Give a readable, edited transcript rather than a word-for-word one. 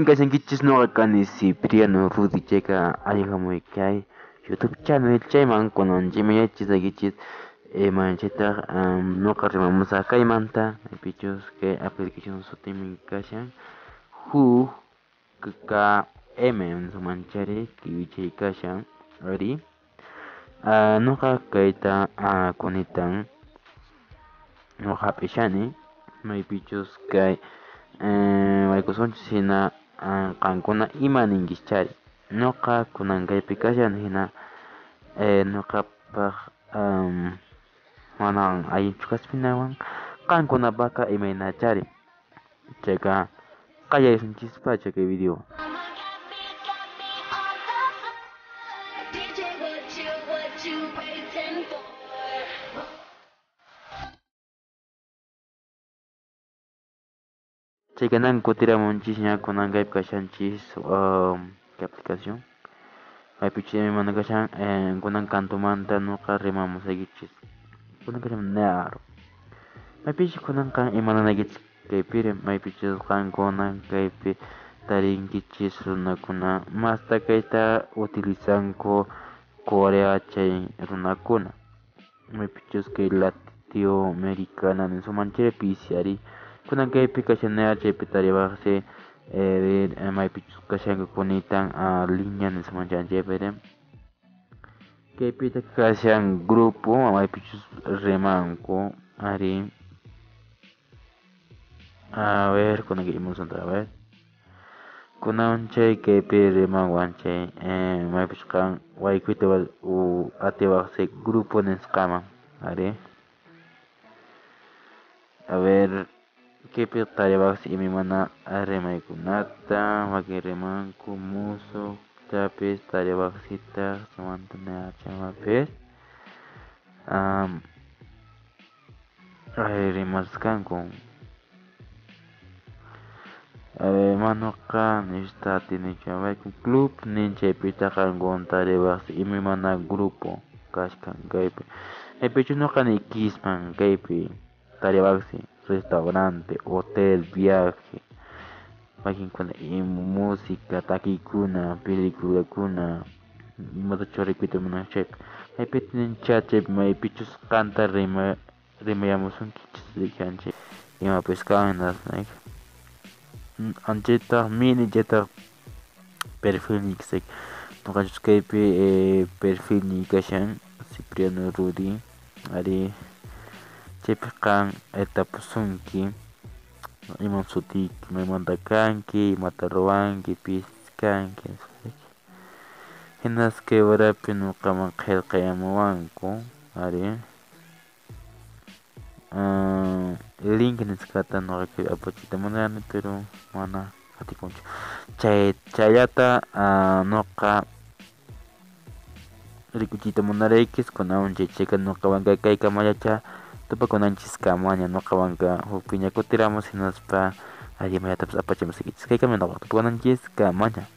Kashankichis noqa kani Cipriano Rudy chayqa allin hamuy kay YouTube channel chayman kunan ch'imayachisaykichis chaytaq noqa rimamusaq kaymanta maypichus kay application sutimin kashan huk KM manchari kiwichay kashan ari noqa kayta kunitan noqa hap'ishani maypichus kay waykusunchis hina qankuna ima ninkischari noqa kunan kaypi kashan hina noqapaq manan allinchu kaspinawan qankunapaqqa imaynachari chayqa qallarisunchispacha kay video. Chaykanan kutiramunchisña kunan kaypi kashanchis kay aplicación maypichus imaymana kashan kunan kantumanta noqa rimamusaykichis kunan kashan naro maypichus kunan qan imananaykichis kaypiri maypichus qankuna kaypi tarinkichis runakuna masta kayta utilizanku Corea chay runakuna maypichus kay Latinoamericana nisumanchiri pisi ari kunan kaypi kashanaya chaypi tariwaqsi maypichus kashanku kunitan liña nisumanchan chaypiri kaypitaq kashan grupo maypichus rimanku ari a ver kunan imasunta a ver kunan chay kaypi rimanwan chay maypichus qan waykuyta atiwaqsi grupo nisqaman ari a ver kaypi tariwaqsi imaymana rimaykunata wakin rimanku musuq chaypis tariwaqsitaq chaywanpis rimasqanku manuqa nishta atinichu club nin chaypitaq qankuna tariwaqsi imaymana grupo kashkan kaypi maypichus noqa niykisman kaypi tariwaqsi restaurante, hotel, viaje, wakinkuna música, takiykuna, peliculakuna, imatachus rikuyta munanki chaypi maypi chat chaypi maypichus qanta rimayamusunkichis chay imapis kan anchaytaq mini chaytaq perfilniyki noqachus kaypi perfilniy kashan Cipriano Rudy ari chaypi qan tapusunki iman sutiyki maymanta kanki imata ruwanki pis kanki hinas kay warapi noqaman qillqayamuwanku ari link nisqata noqa kaypi apachiyta munani pero mana atikunchu chayllata noqa rikuchiyta munaraykis kunan chayqa noqawan kaykamallacha tupakunanchis kamaña noqawanqa huk piña kutiramus hinaspa allimayatapas apachimusaykichis kaykama noqa tupakunanchis kamaña.